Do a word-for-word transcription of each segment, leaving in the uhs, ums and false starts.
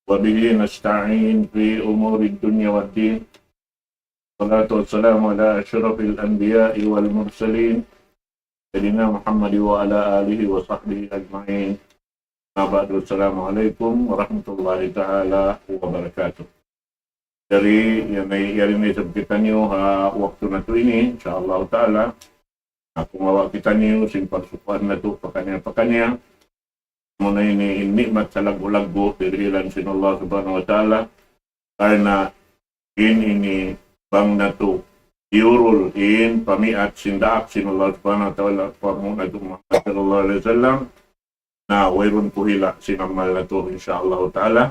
وبه نستعين في أمور الدنيا والدين. والصلاة والسلام على أشرف الأنبياء والمرسلين، سيدنا محمد وعلى آله وصحبه أجمعين. أما بعد، السلام عليكم ورحمة الله تعالى وبركاته. Jadi, yan ay, yari na isab kitaniyu ha waktu natu' ini, insya Allah Ta'ala. Na kumawa' kitaniyu sin pagsukuan natu' pakaniya-pakaniya. Amuna ini in ni'mat salaggu'-laggu' dirihilan sin Allah Subhanahu wa Ta'ala. Karna' in ini bang natu' iyurul in pamiat sin daak sin Allah Subhanahu wa Ta'ala, pa Muhammad sallallahu alayhi wasallam, na wayruun puhila' sin amal natu', insya Allah Ta'ala.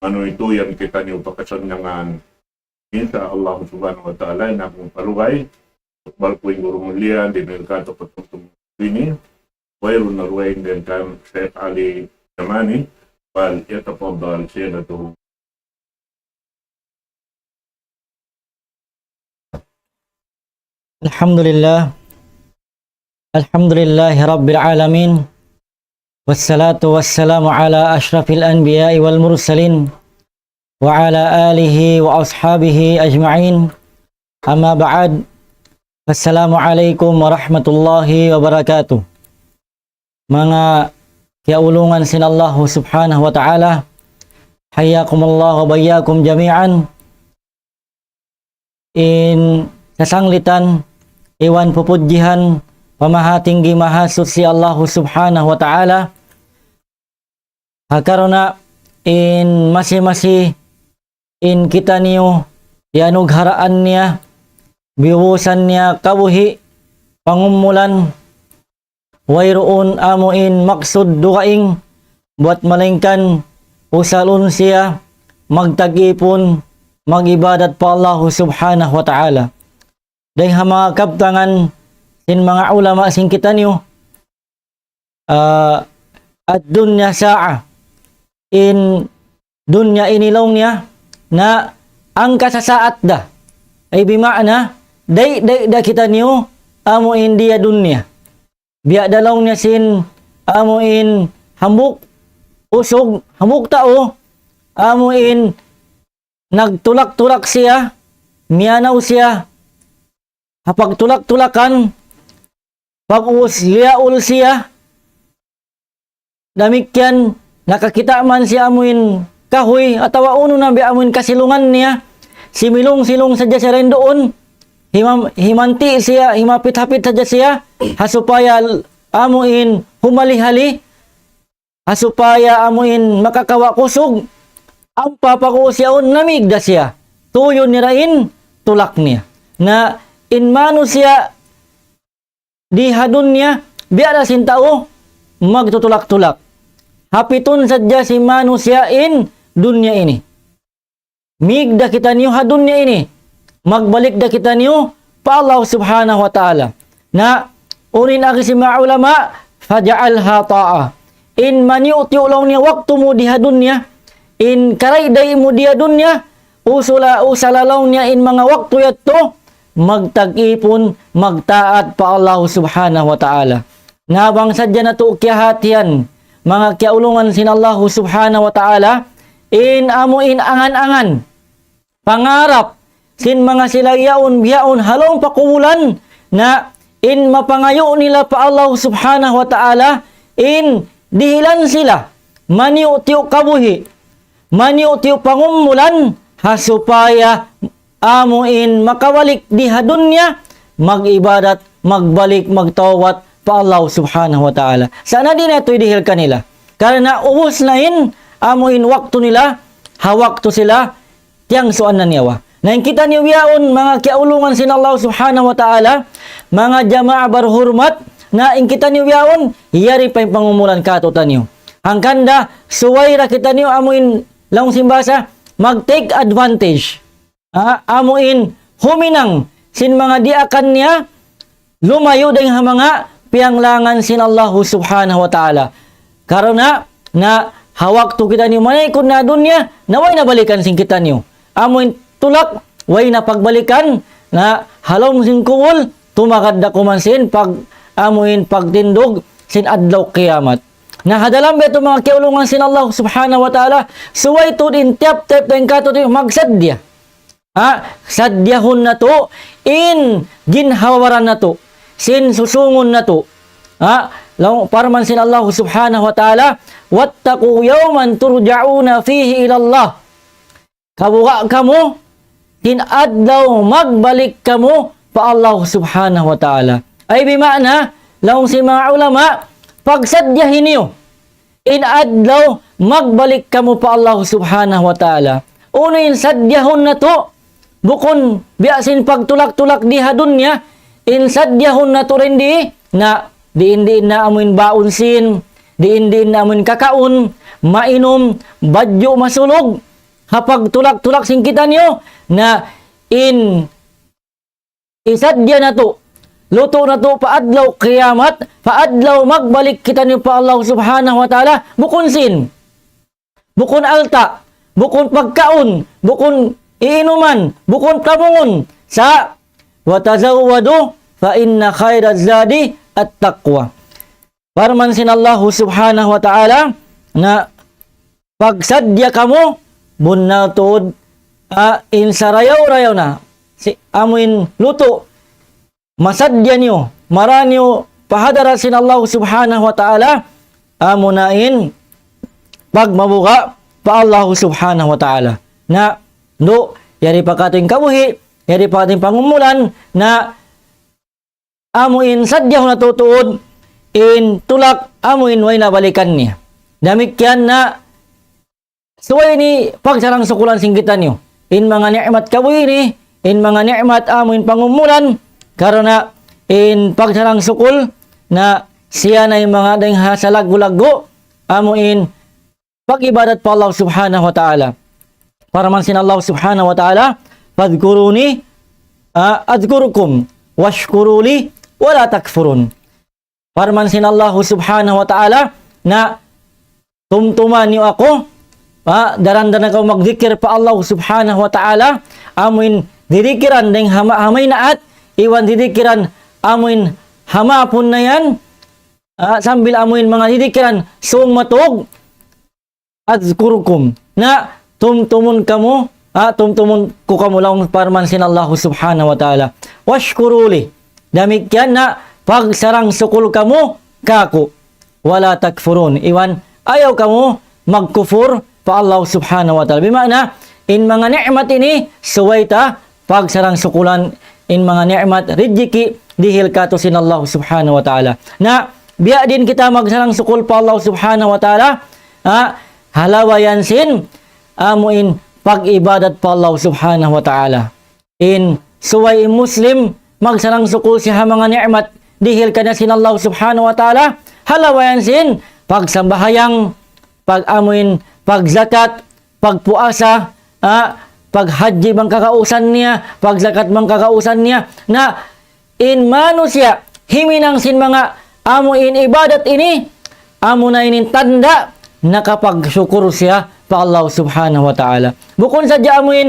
Unu itu yan kitaniyu pa kasannyangan. Insya Allah Subhanahu wa Ta'ala, in aku palugay, tukbal ku in guru mulia, di' na ilkato patumtum ini, wayruun na dugaing dayn kan Sheikh Ali Yamani, فليتفضل سيادته. الحمد لله. الحمد لله رب العالمين. والصلاة والسلام على أشرف الأنبياء والمرسلين وعلى آله وأصحابه أجمعين. أما بعد. السلام عليكم ورحمة الله وبركاته. Manga kiyaulungan sin Allah Subhanahu wa Ta'ala, حياكم الله وبياكم جميعا. In sasanglitan iban pupudjihan pa Mahatinggi Mahasuchi Allah Subhanahu wa Ta'ala, ha karna' in masi-masi in kitaniyu iyanugharaan niya, biyubusan niya kabuhi', pangumulan, wayruun amu in maksud dugaing buat malaingkan usalun siya magtag-ipun, mag-ibadat pa Allah Subhanahu wa Ta'ala. Dayn ha manga kabtangan sin manga ulama sin kitaniyu, ah, الدنيا ساعة. In dunya ini laung niya, na hangka sasaat da. Ay bima'na, day, day da kitaniyu, amu in di ha dunya. Biya' da laung niya sin, amu in hambuuk usug, hambuuk tau, amu in nagtulak-tulak siya, miyanaw siya, ha pagtulak-tulakan, pag'ubus liyaul siya, damikkiyan nakakita' man siya amu in kahuy, atawa unu na biya' amu in kasilungan niya, similung-silung sadja siya dayn duun, himam-, himanti' siya, himapit-hapit sadja siya, ha supaya amu in humali-hali, ha supaya amu in makakawa' kusug, ampa pag'ubus yaun namig da siya. Tuyun niya da in tulak niya. Na in manusiya' di ha dunya, biya' da sin tau magtutulak-tulak. Hapitun sadja sin manusiya' in dunya ini. Mīg da kitaniyu ha dunya ini. Magbalik da kitaniyu pa Allah Subhanahu wa Ta'ala. Na, unu in agi sin manga ulama, فاجعلها طاعة. In maniyu'-tiyu' laung niya waktu mu di ha dunya, in karayaw mu di ha dunya, usala, usala laung niya in manga waktu yadtu, magtag-ipun, magtaat pa Allah Subhanahu wa Ta'ala. Na bang sadja natu' kiyahatihan, manga kiyaulungan sin Allah Subhanahu wa Ta'ala, in amu in angan-angan, pangarap sin manga sila yaun bihaun ha lawm pakubulan, na in mapangayu' nila pa Allah Subhanahu wa Ta'ala, in dihilan sila maniyu'-tiyu' kabuhi', maniyu'-tiyu' pangumulan, ha supaya amu in makabalik di ha dunya, mag-ibadat, magbalik, magtawbat pa Allah Subhanahu wa Ta'ala. Sa' na di' na yadtu dihil kanila. Karna' ubus na in amu in waktu nila, ha waktu sila tiyangsuan na nyawa. Na in kitaniyu bihaun, manga kiyaulungan sin Allah Subhanahu wa Ta'ala, manga jamaa barhurmat, na in kitaniyu bihaun, yari pa in pangumulan kātu'niyu. Hangkan da, subay da kitaniyu amu in laung sin bahasa, mag-take advantage. Ha, amu in huminang sin manga diyaakan niya, lumayu' dayn ha manga piyanglangan sin Allah Subhanahu wa Ta'ala. Karna', na ha waktu kitaniyu manaykud na dunya, na way na balikan sin kitaniyu. Amu in tulak, way na pagbalikan, na ha lawm sin kubul, tumagad da kuman sin pag, amu in pagtindug sin adlaw kiyamat. Na ha dalam biya' yadtu manga kiyaulungan sin Allah Subhanahu wa Ta'ala, subay tuud in tiyap-tiyap dayn kātu' di' magsadja. Ha, sadjahun natu' in ginhawa-baran natu', sin susūngun natu'. Ha, laung parman sin Allah Subhanahu wa Ta'ala, واتقوا يوما ترجعون فيه إلى الله. Kabuga' kamu, sin adlaw magbalik kamu pa Allah Subhanahu wa Ta'ala. Ay bima'na, laung sin manga ulama, pagsadjahi niyu in adlaw magbalik kamu pa Allah Subhanahu wa Ta'ala. Unu in sadjahun natu', bukun biya' sin pagtulak-tulak di ha dunya, in sadjahun natu' dayn di, na diin-diin na amuin baun sin, diin-diin na amuin kakaun, mainum, badju' masulug, ha pagtulak-tulak sin kitaniyu, na in isadja natu', lutu' natu' pa adlaw kiyamat, pa adlaw magbalik kitaniyu pa Allah Subhanahu wa Ta'ala, bukun sin, bukun alta', bukun pagkaun, bukun iinuman, bukun tamungun, sa' وتزودوا فإن خير الزاد التقوى. Parman sin Allah Subhanahu wa Ta'ala, na pagsadja kamu, bunnal tuud, ah, in sarayaw-rayaw na, si, amuin lutu', masadja niyu, mara niyu pa hadarat sin Allah Subhanahu wa Ta'ala, amuna in pagmabuga' pa Allah Subhanahu wa Ta'ala. Na, du, yari pa katu' in kabuhi', yari pa katu' in pangumulan, na amu in sadja natu' tuud in tulak amu in way na balikan niya. Damikkiyan na subay ini pagsarang-sukulan sin kitaniyu. In manga ni'mat kabuhi' ini, in manga ni'mat amu in pangumulan, karna' in pagsarang-sukul na siya na in manga dayn ha salaggu'-laggu', amu in pag-ibadat pa Allah Subhanahu wa Ta'ala. Parman sin Allah Subhanahu wa Ta'ala, فاذكروني, ah, أذكركم واشكروا لي ولا تكفرون. Parman sin Allah Subhanahu wa Ta'ala, na tumtuma niyu aku, ah, daran-daran kamu magdikir pa Allah Subhanahu wa Ta'ala, amuin didikiran dayn ha ma-, ha maynaat, iban didikiran amuin ha maapun na yan, ah, sambil amuin manga didikiran sung matug, أذكركم. Na tumtumun kamu, ah, tumtumun ku kamu laung parman sin Allah Subhanahu wa Ta'ala. واشكروا لي. Damikkiyan na pagsarang-sukul kamu kāku'. ولا تكفرون. Iban ayaw kamu magkufur pa Allah Subhanahu wa Ta'ala. Bima'na, in manga ni'mat ini, subay ta pagsarang-sukulan in manga ni'mat rijiki' dihil kātu' sin Allah Subhanahu wa Ta'ala. Na, biya' diin kita magsarang-sukul pa Allah Subhanahu wa Ta'ala, ha, ha labayan sin, amu in pag-ibadat pa Allah Subhanahu wa Ta'ala. In subay in Muslim, magsarang-sukul siya ha manga ni'mat dihil kaniya sin Allah Subhanahu wa Ta'ala, ha labayan sin pagsambahayang, pag-, amu in pagzakat, pagpuasa, ah, paghajji bang kagausan niya, pagzakat bang kagausan niya. Na in manusiya' himinang sin manga amu in ibadat ini, amu na ini in tanda' nakapagsukur siya pa Allah Subhanahu wa Ta'ala. Bukun sadja amu in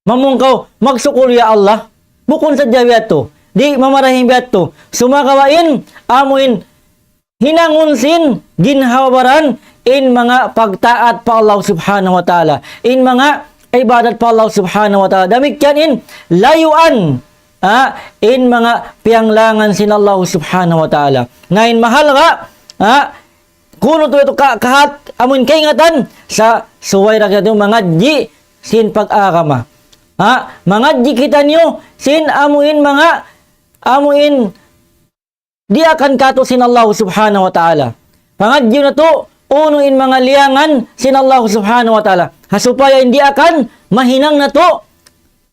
mamung kaw magsukul, "Ya Allah." Bukun sadja biya' yadtu. Di' mamarahi biya' yadtu. Sumagawa' in amu in hinangun sin ginhawa-baran in manga pagtaat pa Allah Subhanahu wa Ta'ala, in manga ibadat pa Allah Subhanahu wa Ta'ala. Damikkiyan in layuan, ah, in manga piyanglangan sin Allah Subhanahu wa Ta'ala. Na in mahalga', ah, kunu' tuud yadtu ka-, kahat amu in kaingatan sa subay da kitaniyu mangadji' sin pag-agama. Ha? Mangadji' kitaniyu sin amu in manga, amu in diyaak kātu' sin Allah Subhanahu wa Ta'ala. Pangadjiun natu' unu in manga liyangan sin Allah Subhanahu wa Ta'ala. Ha supaya in diyaak mahinang natu',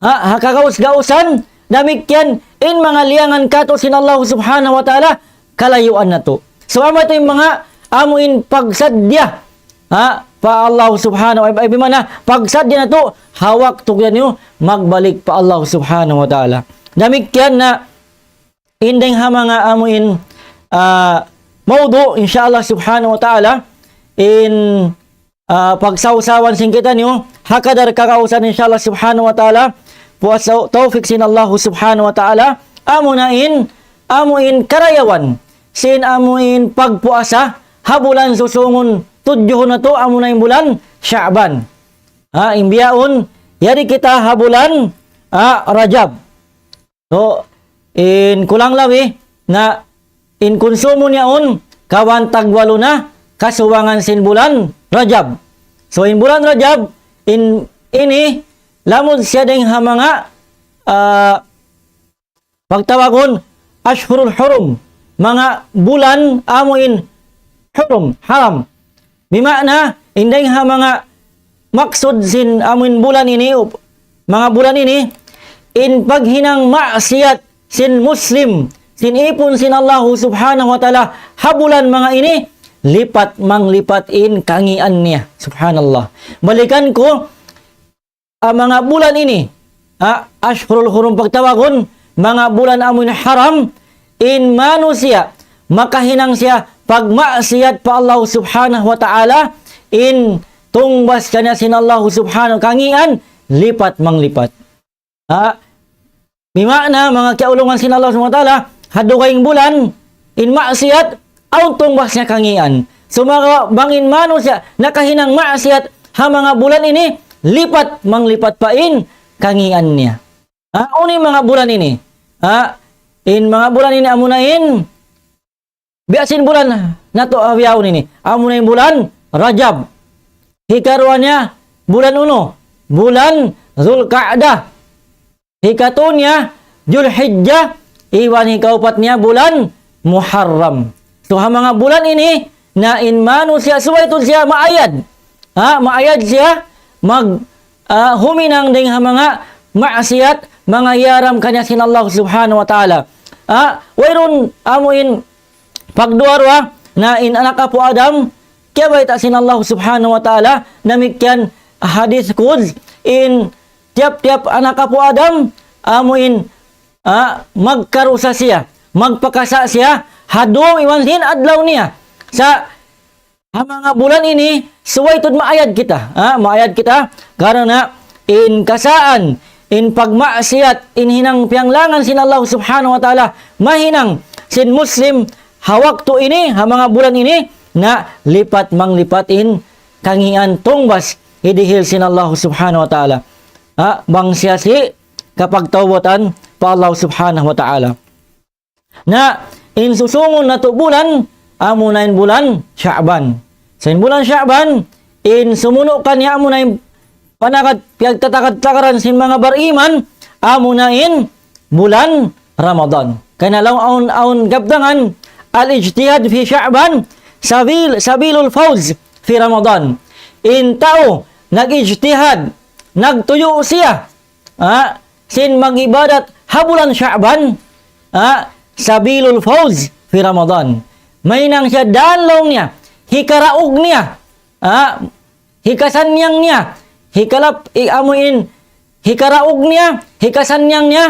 ha, ha kagaus-gausan, damikkiyan in manga liyangan kātu' sin Allah Subhanahu wa Ta'ala, kalayuan natu'. So, amu yadtu in manga amu in pagsadja, ha, pa Allah Subhanahu wa, ay, bima'na, pagsadja natu', ha waktu kitaniyu magbalik pa Allah Subhanahu wa Ta'ala. Damikkiyan na, in dayng ha manga amu in, ah, mawdu', insya Allah Subhanahu wa Ta'ala, in, ah, pagsawsawan sin kitaniyu, ha kadar kagausan, insya Allah Subhanahu wa Ta'ala, puas tawfik sin Allah Subhanahu wa Ta'ala, amu na in, amu in karayawan sin amu in pagpuasa, ha bulan susūngun tudjuhun natu' amuna in bulan Sha'ban. Ha, in bihaun, yari kita ha bulan, ah, Rajab. So, in kulang labi na in konsumo niya yaun, kawhaan tagwalu na kasubangan sin bulan Rajab. So, in bulan Rajab, in, ini, lamud siya dayng ha manga, ah, pagtawagun, ashhurul hurum, manga bulan amu in hurum, haram. Bima'na, in dayng ha manga maksud sin amu in bulan ini, up-, manga bulan ini, in paghinang maksiat sin Muslim, sin ipun sin Allahu Subhanahu wa Ta'ala, ha bulan manga ini, lipat manglipat in kangīan niya. Subhanallah. Balikan ku, ah, manga bulan ini, ah, ashhurul hurum pagtawagun, manga bulan amu in haram, in manusiya', makahinang siya pagmaksiat pa Allah Subhanahu wa Ta'ala, in tungbas kaniya sin Allah Subhanahu, kangīan, lipat manglipat. Ah, bima'na, manga kiyaulungan sin Allah Subhanahu wa Ta'ala, ha dugaing bulan, in maksiat, awn tungbas niya kangīan. Sumagawa' bang in manusiya' nakahinang maksiat ha manga bulan ini, lipat manglipat pa in kangīan niya. Ha, unu in manga bulan ini? Ha, in manga bulan ini amuna in, biya' sin bulan natu' ha bihaun ini. Amuna in bulan Rajab. Hikaruwa niya, bulan unu? Bulan Zulqa'dah. Hikatu niya, Julhijjah, iban hikaupat niya bulan Muharram. So, ha manga bulan ini, na in manusiya' subay tuud siya maayad. Ha, maayad siya mag, ah, huminang dayng ha manga maksiat, manga hiyaram kaniya sin Allah Subhanahu wa Ta'ala. Ha, wayruun amu in pagduwa-ruwa, na in anak apu' Adam, kiyabayta' sin Allah Subhanahu wa Ta'ala, damikkiyan hadith qudsi, in tiyap-tiyap anak apu' Adam, amu in, ah, magkarusa siya, magpakasa' siya, ha dum iban sin adlaw niya. Sa' ha manga bulan ini, subay tuud maayad kita. Ah, maayad kita, karna' in kasaan, in pagmaksiat, in hinang piyanglangan sin Allah Subhanahu wa Ta'ala, mahinang sin Muslim, ha waktu ini, ha manga bulan ini, na lipat manglipat in kangīan tungbas hidihil sin Allah Subhanahu wa Ta'ala. Ha, bang siya si kapagtawbatan pa Allah Subhanahu wa Ta'ala. Na in susūngun natu' bulan, amuna in bulan Sha'ban. Sa' in bulan Sha'ban, in sumunu' kaniya amuna in panagad, piyagtatagad-tagaran sin manga bariman, amuna in bulan Ramadan. Karna' laung awn, awn gabdangan, al-ijtihad fi Sha'ban, sabil, sabilul fawz fi Ramadan. In tau nag-ijtihad, nagtuyu' siya, ha, sin mag-ibadat ha bulan Sha'ban, ha, sabilul fawz fi Ramadan. Mahinang siya dān laung niya, hikaraug niya, ha, hikasannyang niya, hikalap, i-, amu in, hikaraug niya, hikasannyang niya,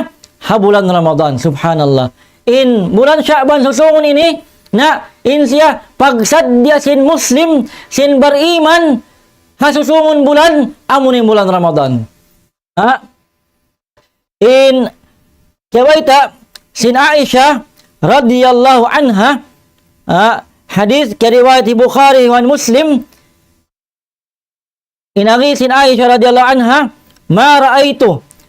ha bulan Ramadan. Subhanallah. In bulan Sha'ban susūngun ini, na in siya pagsadja sin Muslim, sin bariman, ha susūngun bulan, amuna in bulan Ramadan. Ha? In kiyabayta' sin Aisha radiyallahu anha, ah, hadith kiyariwayat hi Bukhari wa Muslim, in agi sin Aisha radiyallahu anha, ما رأيت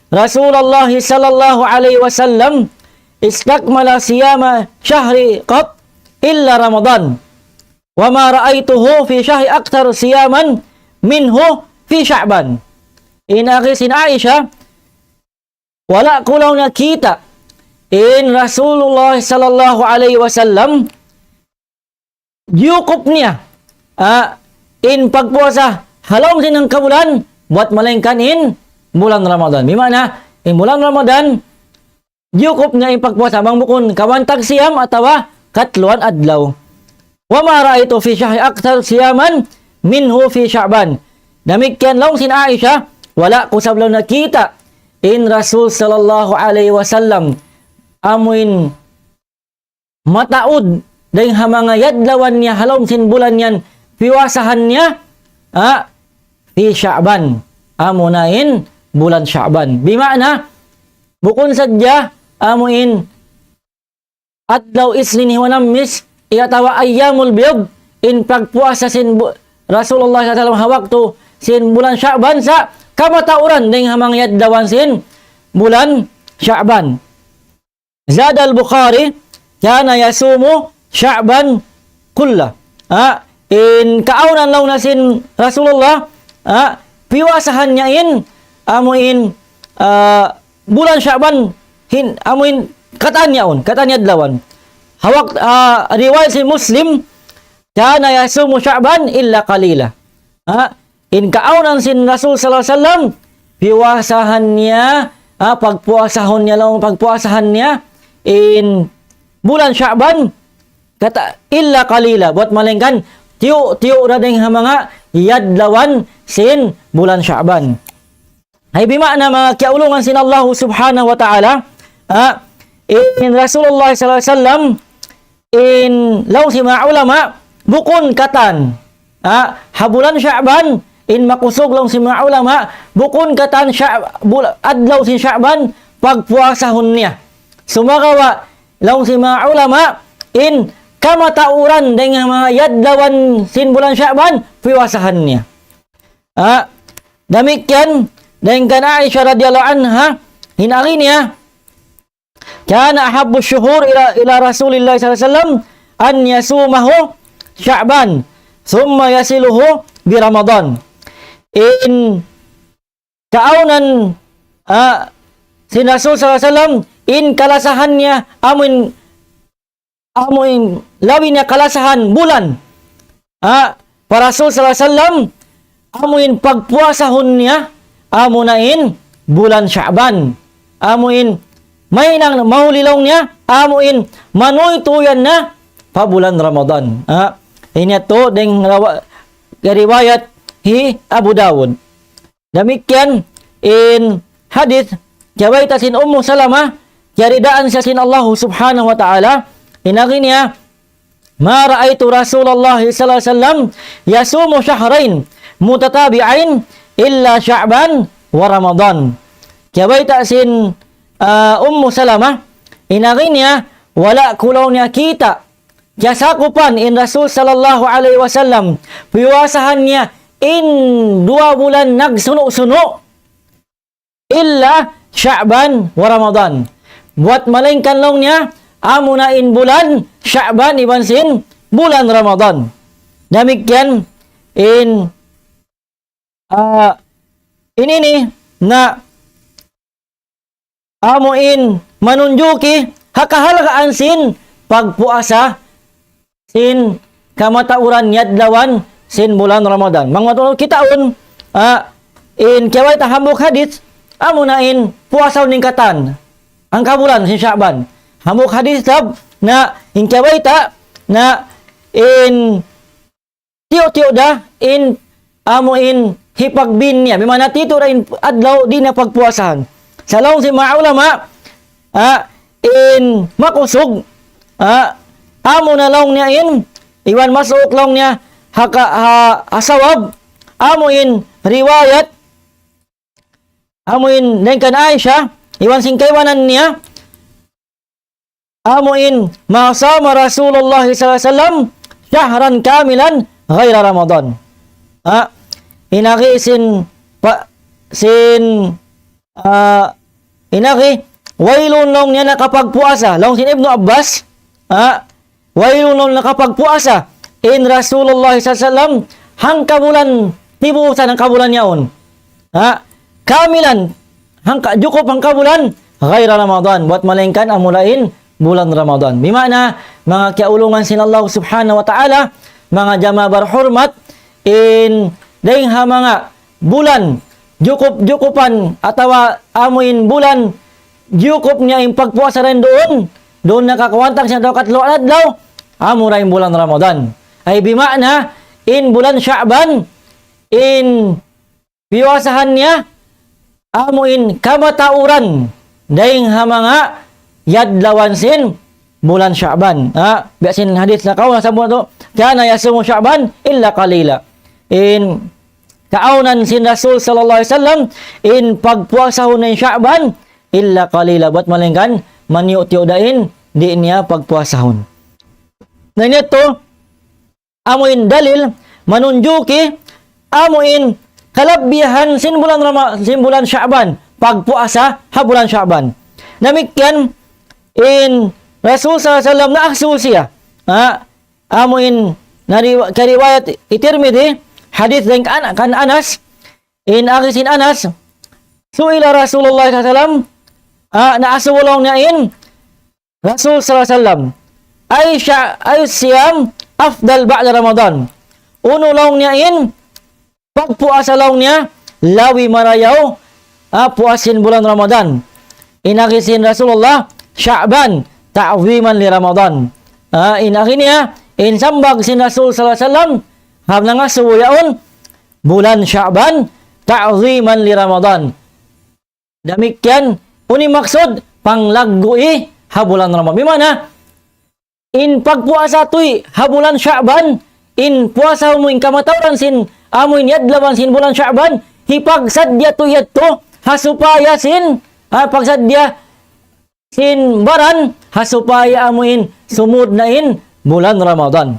رسول الله صلى الله عليه وسلم استكمل صيام شهر قط إلا رمضان، وما رأيته في شهر أكثر صياما منه في شعبان. In agi sin Aisha, wala' ku laung niya kita' in Rasulullah sallallahu alayhi wasallam, diyukup niya, ah, in pagpuasa ha lawm sin hangkabulan, buwat malaingkan in bulan Ramadan. Bima'na, in bulan Ramadan, diyukup niya in pagpuasa, bang bukun kawhaan tag siyam atawa katluan adlaw. وما رأيت في شهر أكثر صياما منه في شعبان. Damikkiyan laung sin Aisha, wala' ku sab laung nakita' in Rasul sallallahu alayhi wasallam amuin mataud dayng ha manga yadlawan niya ha lawm sin bulan yan, piwasahan niya, ah, fi Sha'ban. Amuna in bulan Sha'ban. Bima'na, bukun sadja amuin adlaw Isnin hiwanammis, atawa ayyamul bid, in pagpuasa sin bu-, Rasulullah sallallahu alayhi wasallam ha waktu sin bulan Sha'ban sa kamatauran dayng ha manga adlawan sin bulan Sha'ban. Zad al-Bukhari, كان يصوم شعبان كله. Ha, in kaawnan laung niya sin Rasulullah, ha, piwasahan niya in, amu in, ah, bulan Sha'ban, hin-, amu in, katan yaun, katan adlawan. Ha wak-, ah, riwayat sin Muslim, كان يصوم شعبان إلا قليلا. Ha, in kaawnan sin Rasul sallallahu alayhi wasallam, piwasahan niya, ha, pagpuasahun niya laung, pagpuasahan niya, in bulan Sha'ban, kata, إلا قليلا, buat malaingkan, tiyu'-tiyu' da dayng ha manga adlawan sin bulan Sha'ban. Ay bima'na manga kiyaulungan sin Allah subhanahu wa ta'ala, ha, in Rasulullah sallallahu alayhi wasallam, in laung sin manga ulama, bukun katan. Ha, ha bulan Sha'ban, in makusug laung sin manga ulama, bukun katan Sha-, bul-, adlaw sin Sha'ban, pagpuasahun niya. Sumagawa', laung sin manga ulama, in kamatauran dayng ha manga adlawan sin bulan Sha'ban, piwasahan niya. Ha, damikkiyan, dayng kan Aisha radiyallahu anha, in agi niya, كان أحب الشهور إلى، إلى رسول الله صلى الله عليه وسلم أن يصومه شعبان ثم يصله برمضان. In kaawnan, ah, sin Rasul sallallahu alayhi wasallam, in kalasahan niya, amu in, amu in labi niya kalasahan bulan. Ha, pa Rasul sallallahu alayhi wasallam, amu in pagpuasahun niya, amu na in bulan Sha'ban. Amu in mahinang mahuli laung niya, amu in manuytuyan na pa bulan Ramadan. Ha, ini yadtu dayng rawa-, riwayat hi Abu Dawud. Damikkiyan in hadith, kiyabayta' sin Ummu Salamah, kiyaridaan siya sin Allah subhanahu wa ta'ala, in agi niya, ما رأيت رسول الله صلى الله عليه وسلم يصوم شهرين متتابعين إلا شعبان ورمضان. Kiyabayta' sin, ah, Ummu Salamah, in agi niya, wala' ku laung niya kita', kiyasakupan in Rasul sallallahu alayhi wasallam, piwasahan niya in duwa bulan nagsunu'-sunu', إلا شعبان ورمضان. Buat malaingkan laung niya, amu na in bulan Sha'ban iban sin bulan Ramadan. Damikkiyan in, ah, in ini na amu in manunjuki ha kahalgaan sin pagpuasa sin kamatauran adlawan sin bulan Ramadan. Bang mataud kitaun, ah, in kiyabayta' hambuuk hadith, amu na in puasa in katan hangkabulan sin Sha'ban. Hambuuk hadith sab na in kiyabayta' na in tiyu'-tiyu' da in amu in hipagbin niya. Bima'na tiyu' da in adlaw di' niya pagpuasahan. Sa' laung sin manga ulama, ah, in makusug, ah, amu na laung niya in, iban masuuk laung niya ha ka-, ha, ha sawab, amu in riwayat, amu in dayng kan Aisha, iban sin kaibanan niya, amu in, ما صام رسول الله صلى الله عليه وسلم شهرا كاملا غير رمضان. Ha, in agi sin, pa, sin, ah, in agi, wayruun laung niya nakapagpuasa. Laung sin Ibnu Abbas, ha, wayruun laung nakapagpuasa in Rasulullah sallallahu alayhi wasallam hangkabulan, tibusan hangkabulan yaun. Ha? Kamilan, hangka-, jukup hangkabulan, غير رمضان. Buat malaingkan amu lain bulan Ramadan. Bima'na, manga kiyaulungan sin Allah subhanahu wa ta'ala, manga jamaah barhurmat, in dayng ha manga bulan, jukup-jukupan atawa amu in bulan, jukup niya in pagpuasa dayn duun, duun nakakawantang siya daw katluan adlaw, amu ra in bulan Ramadan. Ay bima'na, in bulan Sha'ban, in piwasahan niya, amu in kamatauran, dayng ha manga adlawan sin bulan Sha'ban. Ha, biya' sin hadith nakauna sa'bu tu, كان يصوم شعبان إلا قليلا. In kaawnan sin Rasul sallallahu alayhi wasallam, in pagpuasahun in Sha'ban, إلا قليلا. Buat malaingkan, maniyu'-tiyu' da in, di' niya pagpuasahun. Na ini yadtu, amu in dalil manunjuki amu in kalabbihan sin bulan Rama-, sin bulan Sha'ban, pagpuasa ha bulan Sha'ban. Damikkiyan in Rasul sallallahu alayhi wasallam naasubu siya. Ha? Amu in nariwa-, kariwayat hi Tirmidhi, hadith dayn kan, kan Anas, in agi sin Anas, su'ila Rasulullah sallallahu alayhi wasallam, ah, naasubu laung niya in Rasul sallallahu alayhi wasallam, "Ay sha-, ay siyam afdal ba'da Ramadan?" Unu laung niya in pagpuasa laung niya labi marayaw, ah, puas sin bulan Ramadan. In agi sin Rasulullah, Sha'ban, ta'ziman li Ramadan. Ah, in agi niya, in sambag sin Rasul sallallahu alayhi wasallam, ha nangasubu yaun, bulan Sha'ban, ta'ziman li Ramadan. Damikkiyan, unu in maksud, panglaggu'i ha bulan Ramadan. Bima'na, in pagpuasa tuud ha bulan Sha'ban, in puasa mu in kamatauran sin, amu in adlawan sin bulan Sha'ban, hipagsadja tuud yadtu, ha supaya sin, ha, pagsadja sin baran, ha supaya amu in sumud na in bulan Ramadan.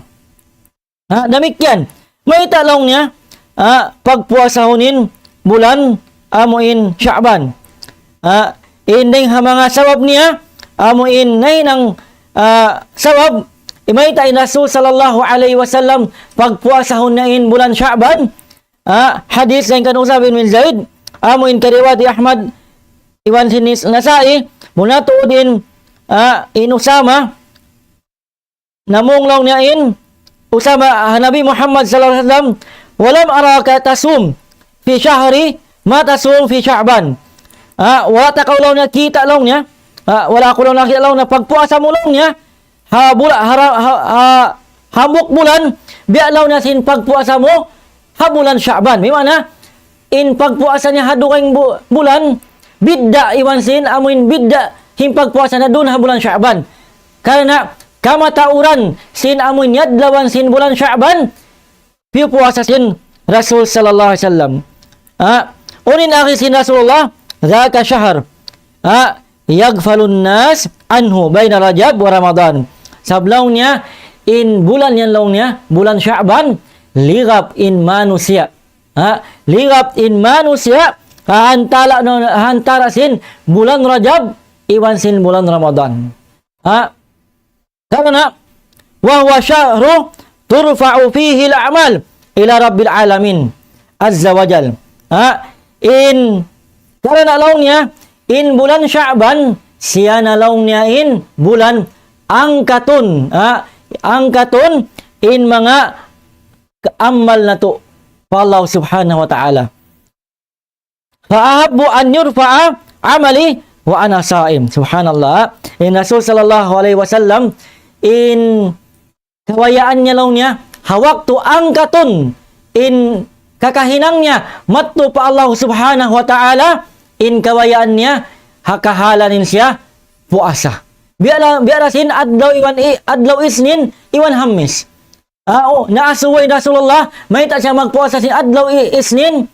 Ha, damikkiyan. Mayta' laung niya, ha, pagpuasahun in bulan amu in Sha'ban. Ha, in dayng ha manga sabab niya, amu in nahinang, ah, sabab, mayta' in Rasul sallallahu alayhi wasallam pagpuasahun niya in bulan Sha'ban. Ha, hadith dayn kan Usama bin Zaid, amu in kariwayat hi Ahmad iban sin Nis-, Nasa'i, muna tuud in, ah, in Usama, namung laung niya in Usama, ha Nabi Muhammad sallallahu alayhi wasallam, "Walam araka tasum fi shahri ma tasum fi Sha'ban." Ah, wala' ta kaw laung niya kita' laung niya. Ah, wala' aku laung niya kita' laung niya pagpuasa mu laung niya. Ha bula-, ha ra-, ha, ha, hambuuk bulan, biya' laung niya sin pagpuasa mu, ha bulan Sha'ban. Bima'na, in pagpuasa niya ha dugaing bu-, bulan, bidda' iban sin, amu in bidda', in pagpuasa niya duun ha bulan Sha'ban. Karna', kamatauran sin amu in adlawan sin bulan Sha'ban, piyupuasa sin Rasul sallallahu alayhi wasallam. Ah, unu in agi sin Rasulullah, "Dhaka shahr." Ah, "Yaghfalun nas anhu bayna Rajab wa Ramadan." Sabab laung niya, in bulan yan laung niya, bulan Sha'ban, ligap in manusiya'. Ha? Ligap in manusiya', ha, antara, no, antara sin bulan Rajab, iban sin bulan Ramadan. Ha? Karna', "Wa huwa shahru turfa'u fihi al-a'mal ila Rabbil alamin azza wa jal." Ha? In, karna' laung niya, in bulan Sha'ban, siya na laung niya in bulan angkatun, ha? Angkatun in manga amal natu' pa Allah subhanahu wa ta'ala. "Fa ahabbu an yurfa'a amali wa ana sa'im." Subhanallah. In Rasul sallallahu alayhi wasallam, in kabayaan niya laung niya, ha waktu angkatun in kakahinang niya madtu pa Allah subhanahu wa ta'ala, in kabayaan niya, ha kahalan in siya puasa. Biya' la-, biya' da sin adlaw iban i-, adlaw Isnin iban Hammis. Ah, oh, naasubu in Rasulullah, mayta' siya magpuasa sin adlaw i-, Isnin.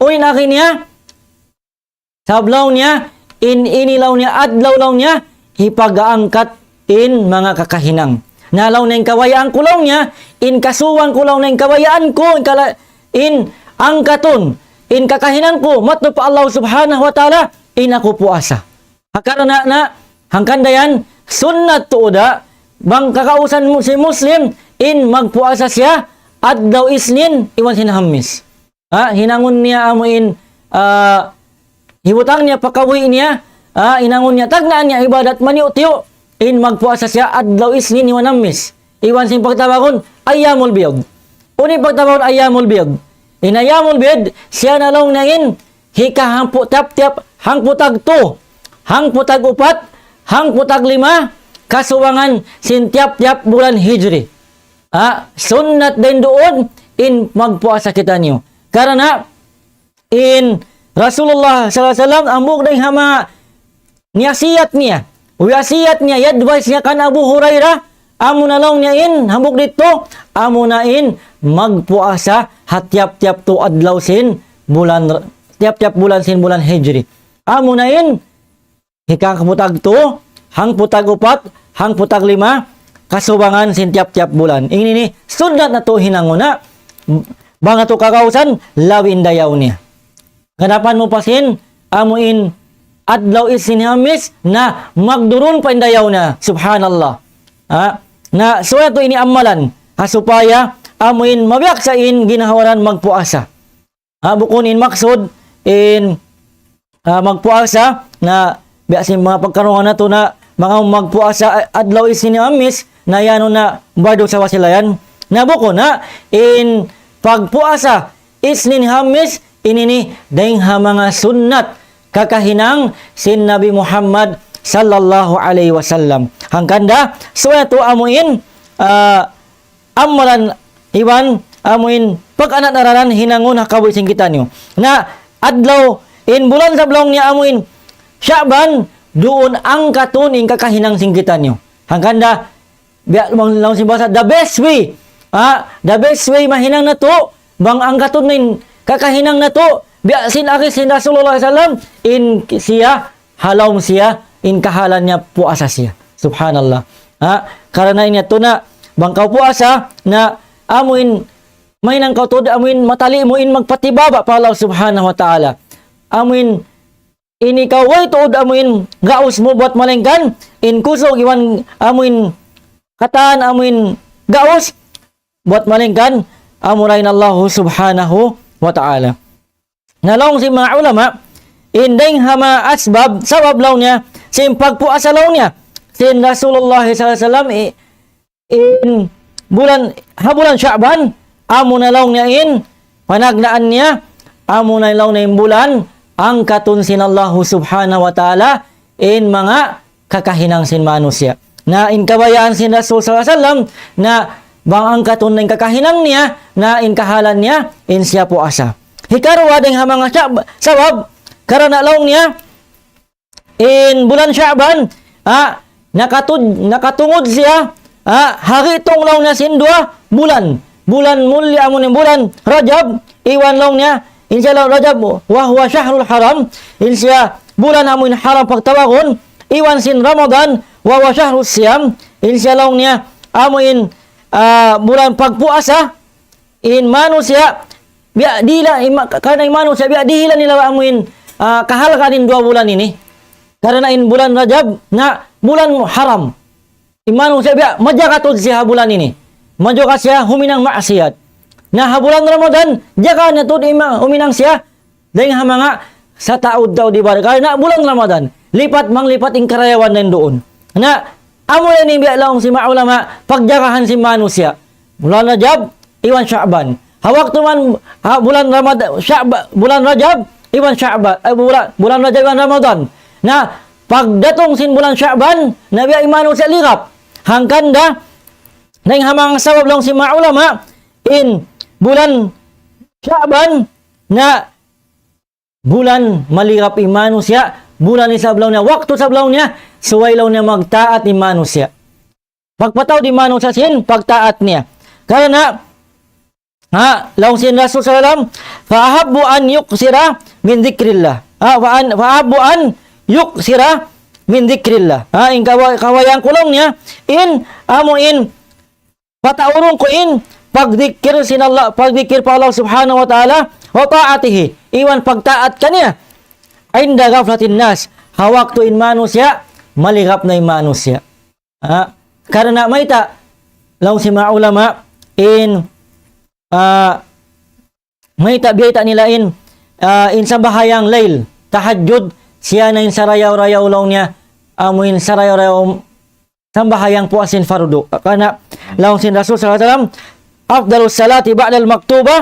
Unu in agi niya, sabab laung niya, in ini laung niya, adlaw laung niya, hipag-angkat in manga kakahinang. Na laung niya in kabayaan ku laung niya, in kasuwang ku laung niya in kabayaan ku, in kala-, in angkatun, in kakahinang ku, madtu pa Allah subhanahu wa ta'ala, in aku puasa. Ha karna' na, hangkan dayan, sunnat tuud da, bang kakausan mu-, sin Muslim, in magpuasa siya, adlaw Isnin, iban sin Hammis. Ha, hinangun niya amu in, ah, hibutang niya pa kabuhi' niya, ha, hinangun niya tagnaan niya ibadat maniyu-tiyu, in magpuasa siya adlaw Isnin iban Hammis. Iban sin pagtawagun, ayyamul bid. Unu in pagtawagun ayyamul bid? In ayyamul bid, siya na laung niya in, hika hangpu' tiyap-tiyap, hangpu' tagtu, hangpu' tag-upat, hangpu' taglima, kasubangan sin tiyap-tiyap bulan Hijri. Ha, sunnat dayn duun in magpuasa kitaniyu. Karna' in Rasulullah sallallahu alayhi wasallam, hambuuk dayn ha manga niyasiyat niya. Wiyasiyat niya, i-advice niya kan Abu Hurairah, amuna laung niya in, hambuuk didtu, amuna in magpuasa ha tiyap-tiyap tu adlaw sin bulan, tiyap-tiyap bulan sin bulan Hijri. Amuna in, hika hangpu' tagtu, hangpu' tag-upat, hangpu' taglima, kasubangan sin tiyap-tiyap bulan. Ini ini sunnat natu' hinangun na, bang natu' kagausan, labi in dayaw niya. Ganapan mu pa sin, amu in adlaw Isnin Hamis, na magdurun pa in dayaw niya. Subhanallah. Ha? Na, subay natu' ini amalan. Ha, supaya, amu in mabiyaksa in ginhawa-baran magpuasa. Ha, bukun in maksud in, ah, magpuasa na biya' sin manga pagkarungugan natu' na manga magpuasa a-, adlaw Isnin Hamis na yan na bardu sa wasilayan. Na bukun na in pagpuasa Isnin Hamis ini ini dayng ha manga sunnat kakahinang sin Nabi Muhammad sallallahu alayhi wasallam. Hangkan da, subay natu' amu in, ah, amalan iban amu in pag-anak-araran hinangun ha kabuhi' sin kitaniyu. Na adlaw in bulan sabab laung niya amu in Sha'ban, duun angkatun in kakahinang sin kitaniyu. Hangkan da, biya' laung, laung sin bahasa, the best way. Ha, the best way mahinang natu', bang angkatun na in kakahinang natu', biya' sin agi sin Rasulullah sallallahu alayhi wasallam, in siya ha lawm siya, in kahalan niya puasa siya. Subhanallah. Ha? Karna' ini yadtu na, bang kaw puasa, na amu in, mahinang kaw tuud, amu in, matali' mu in magpatibaba' pa Allah Subhanahu wa Ta'ala. Amu in, ini kaw way tuud, amu in, gaus mu buwat malaingkan, in kusug iban, amu in, katan, amu in, gaus, buwat malaingkan, amura in Allah Subhanahu wa Ta'ala. Na laung sin manga ulama, in dayng ha manga asbab, sabab laung niya, sin pagpuasa laung niya, sin Rasulullah sallallahu alayhi wasallam, i-, in bulan, ha bulan Sha'ban, amu na laung niya in, panagnaan niya, amu na laung niya in bulan, angkatun sin Allah Subhanahu wa Ta'ala, in manga kakahinang sin manusiya'. Na in kabayaan sin Rasul sallallahu alayhi wasallam, na bang angkatun na in kakahinang niya, na in kahalan niya, in siya puasa. Hikaruwa dayng ha manga sab-, sabab, karna' laung niya, in bulan Sha'ban, ha, nakatud-, nakatungud siya, ha, ha gitung laung niya sin duwa bulan. Bulan mulliya amu in bulan Rajab, iban laung niya, in siya laung Rajab, wa huwa shahrul haram, in siya bulan amu in haram pagtawagun, iban sin Ramadan, wa huwa shahrus siyam, in siya laung niya, amu in, ah, bulan pagpuasa, in manusiya', biya' dila, ima-, karna' in manusiya', biya' dila nila amu in, ah, kahalgaan in duwa bulan ini. Karna' in bulan Rajab, na bulan haram. In manusiya' biya' majaga tuud siya ha bulan ini. Majaga siya huminang maksiat. Na ha bulan Ramadan, jaga niya tuud ima-, huminang siya, dayng ha manga sataud-taud ibarat. Karna' bulan Ramadan, lipat manglipat in karayawan duun. Na, amu yan in biya' laung sin manga ulama, pagjagahan sin manusiya'. Bulan Rajab, iban Sha'ban. Ha waktu man, ha bulan Ramad-, Sha'ba-, bulan Rajab, iban Sha'ba-, eh, bulan, bulan Rajab iban Ramadan. Na, pagdatung sin bulan Sha'ban, na biya' in manusiya' ligap. Hangkan da, dayng ha manga sabab laung sin manga ulama, in bulan Sha'ban, na bulan maligap in manusiya', bulan isab laung niya, waktu isab laung niya, subay laung niya magtaat in manusiya'. Pagpataud in manusiya' sin pagtaat niya. Karna', ha, laung sin Rasul sallallahu alayhi wasallam, فأحب أن يكثر من ذكر الله. Ha, فأن-, فأحب أن يكثر من ذكر الله. Ha, in kawa-, kabayaan ku laung niya, in, amu in, pataurun ku in pagdikir sin Allah, pagdikir pa Allah Subhanahu wa Ta'ala, وطاعته, iban pagtaat kaniya, عند غفلة الناس, ha waktu in manusiya', maligap na in manusiya'. Ha? Karna' mayta', laung sin manga ulama, in, ah, mayta' biyayta' nila in, ah, in sambahayang layl, tahajjud, siya na in sarayaw-rayaw laung niya, amu in sarayaw-rayaw sambahayang puas sin fardu. Karna' laung sin Rasul sallallahu alayhi wasallam, أفضل الصلاة بعد المكتوبة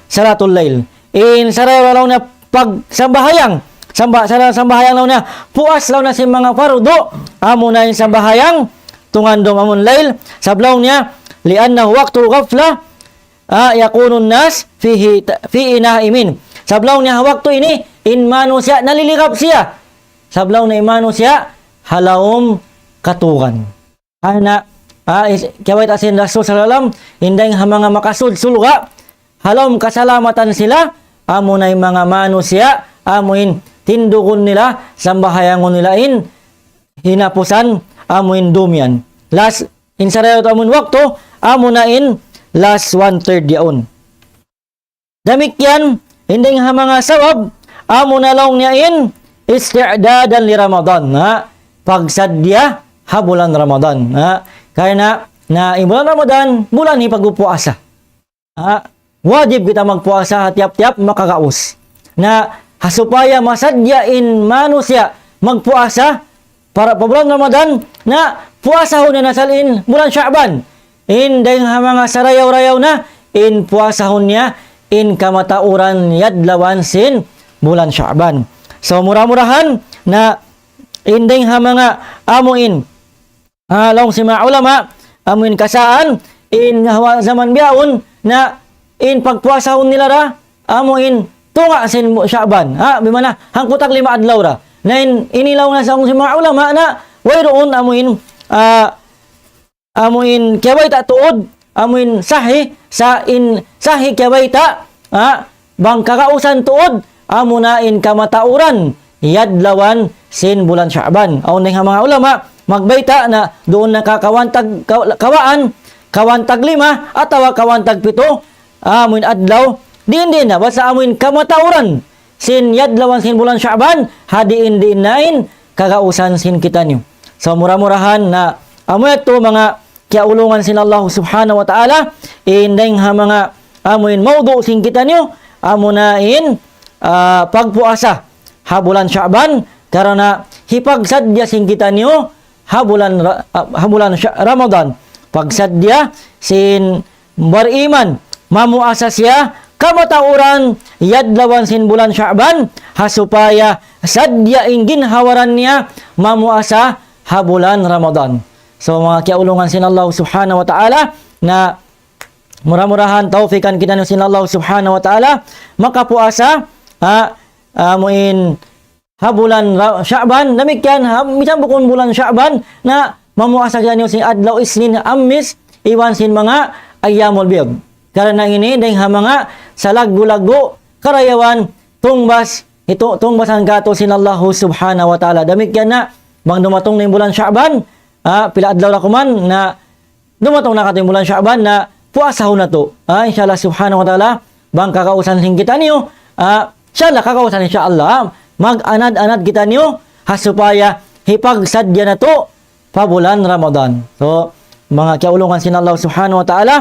صلاة الليل. In sarayaw laung niya pagsambahayang, samba-, sara-, sambahayang laung niya, puas laung niya sin manga fardu, amu na in sambahayang, tungandung amun layl, sabab laung niya, لأنه وقت الغفلة, ah, يكون الناس فيه ت-, فيه نائمين. Sabab laung niya waktu ini, in manusiya' naliligap siya. Sabab laung niya in manusiya', ha lawm katugan. Karna', ah, is-, kiyabayta' sin Rasul sallallahu alayhi wasallam, in dayng ha manga makasud surga', ha lawm kasalamatan sila, amu na in manga manusiya', amu in tindugun nila, sambahayangun nila in, hinapusan, amu in dum yan. Last, In sarayaw ta amun waktu, amuna in last one third yaun. Damikkiyan, in dayng ha manga sabab, amuna laung niya in isti'dadan li Ramadan. Ha? Pagsadya ha bulan Ramadan. Ha? Karna', na in bulan Ramadan, bulan hipagpuasa. Ha? Wajib kita magpuasa ha tiyap-tiyap makagaus. Na ha supaya masadya in manusiya' magpuasa para pa bulan Ramadan, na puasahun niya na asal in bulan Sha'ban. In dayng ha manga sarayaw-rayaw na, in puasahun niya, in kamatauran yadlawan sin bulan Sha'ban. So, mura-murahan na in dayng ha manga amu in, ah, laung sin manga ulama, amu in kasaan, in hawa zaman bihaun, na in pagpuasahun nila ra, amu in tunga' sin bu-, Sha'ban. Ha, bimana, hangpu' tag lima adlaw ra. Na in, ini laung na sa sin manga ulama na, wayruun amu in, ah, amu in kiyabayta' tuud, amu in sahih, sa in sahih kiyabayta', ha, bang kagausan tuud, amuna in kamatauran, yadlawan sin bulan Sha'ban. Awn dayng ha manga ulama, magbayta' na duun na ka kawhaan tag, ka-, kawhaan, kawhaan tag lima, atawa kawhaan tag pitu, amu in adlaw, diin-diin na, basta amu in kamatauran sin yadlawan sin bulan Sha'ban, ha diin-diin na in kagausan sin kitaniyu. So, mura-murahan na amu yadtu manga kiyaulungan sin Allah Subhanahu wa Ta'ala, in dayng ha manga amu in mawdu' sin kitaniyu, amuna in, ah, pagpuasa ha bulan Sha'ban, karna' hipagsadya sin kitaniyu ha bulan Ra-, ah, ha bulan Sha-, Ramadan. Pagsadya sin bariman, mamuasa siya, kamatauran, yadlawan sin bulan Sha'ban, ha supaya sadya in ginhawa-baran niya, mamuasa ha bulan Ramadan. So, manga kiyaulungan sin Allah Subhanahu wa Ta'ala, na mura-murahan tawfikan kitaniyu sin Allah Subhanahu wa Ta'ala, makapuasa, ha, amu in ha bulan Ra-, Sha'ban, damikkiyan, ha, misan bukun bulan Sha'ban, na mamuasa kitaniyu sin adlaw Isnin, Hammis, iban sin manga ayyamul bid. Karna' ini, dayng ha manga salaggu'-laggu' karayawan, tungbas, itu, tungbasan katu' sin Allahu Subhanahu wa Ta'ala. Damikkiyan na, bang dumatung na in bulan Sha'ban, ha, pila adlaw ra kuman, na dumatung na katu' in bulan Sha'ban na puasahun natu'. Ah, insha Allah Subhanahu wa Ta'ala, bang kagausan sin kitaniyu, ah, insha Allah kagausan insha Allah, mag-anad-anad kitaniyu, ha supaya hipagsadya natu' pa bulan Ramadan. So, manga kiyaulungan sin Allah Subhanahu wa Ta'ala,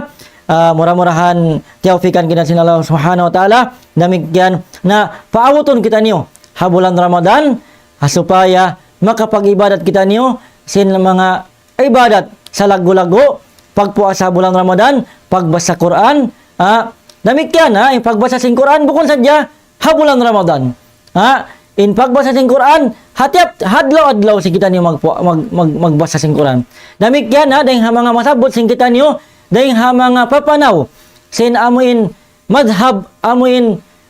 ah, mura-murahan tiyawfikan kita sin Allah Subhanahu wa Ta'ala, damikkiyan na paabutun kitaniyu ha bulan Ramadan, ha supaya makapag-ibadat kitaniyu sin manga ibadat salaggu'-laggu', pagpuasa bulan Ramadan, pagbasa Qur'an, ha, damikkiyan, ha, in pagbasa sin Qur'an bukun sadja ha bulan Ramadan. Ha, in pagbasa sin Qur'an, ha tiyap adlaw-adlaw sin kitaniyu magpu-, mag-, mag-, magbasa sin Qur'an. Damikkiyan, ha, dayng ha manga masabbut sin kitaniyu, dayng ha manga papanaw sin amu in madhab, amu in,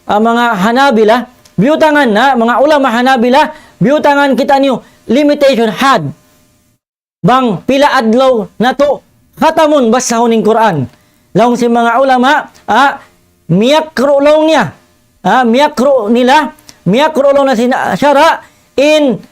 ah, manga Hanabila, biyutangan, ha, manga ulama Hanabila, biyutangan kitaniyu, limitation had. Bang pila adlaw natu' khatamun basahun in Qur'an. Laung sin manga ulama, ah, miyakruh laung niya. Ah, miyakruh nila, miyakruh laung na sin sara' in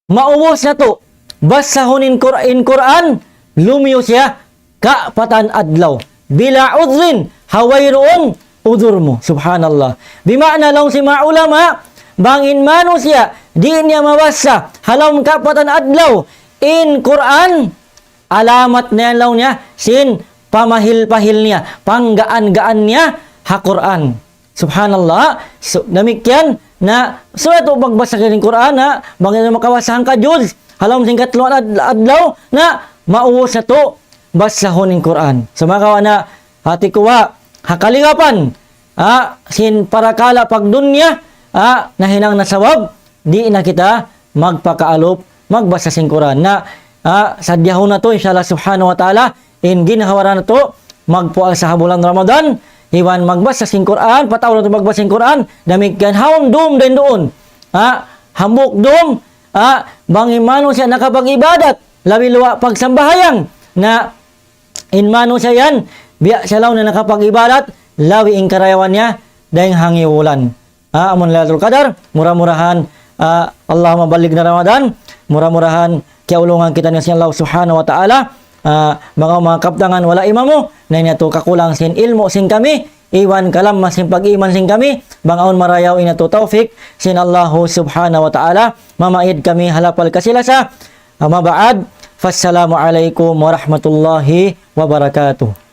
maubus natu' basahun in Qur-, in Qur'an, lumiyu siya kapatan adlaw. Bila udhrin, ha wayruun udhur mu. Subhanallah. Bima'na laung sin manga ulama, bang in manusiya', di' niya mabasa, ha lawm kapatan adlaw, in Qur'an, alamat na yan laung niya, sin pamahil-pahil niya, panggaan-gaan niya, ha Qur'an. Subhanallah. So, damikkiyan, na, subay natu' magbasa sin Qur'an, na, bang di' makabasa hangka juz, ha lawm sin katluan ad-, adlaw, na, maubus natu', basahun in Qur'an. Sumagawa' na, hati ku ha, ha kalingapan, ha, sin parakala' pagdunya, ha, nahinang na sabab, di' na kita magpakaalup, magbasa sin Qur'an. Na, ha, sadyahun natu', insha Allah Subhanahu wa Ta'ala, in ginhawa-baran natu', magpuasa ha bulan Ramadan, iban magbasa sin Qur'an, pataud natu' magbasa sin Qur'an, damikkiyan ha dum dayn duun. Ha, hambuuk dum, ha, bang in manusiya' nakapag-ibadat, labi luwa' pagsambahayang, na in manusiya' yan, biya' siya laung niya nakapag-ibadat, labi in karayawan niya, dayng ha ngiwulan. Ha, amun Laylatul Qadar, mura-murahan, ah, Allahumma ballighna Ramadan, mura-murahan kiyaulungan kitaniyu sin Allah Subhanahu wa Ta'ala, Ah, bang awn manga kabtangan wala' imamu, na in yadtu kakulang sin ilmu' sin kami, iban kalamma sin pag-iman sin kami, bang awn marayaw in yadtu tawfik sin Allahu subhanahu wa ta'ala, mamaid kami ha lapal kasi-lasa. Amma ba'd, fassalamu alaykum warahmatullahi wabarakatuh.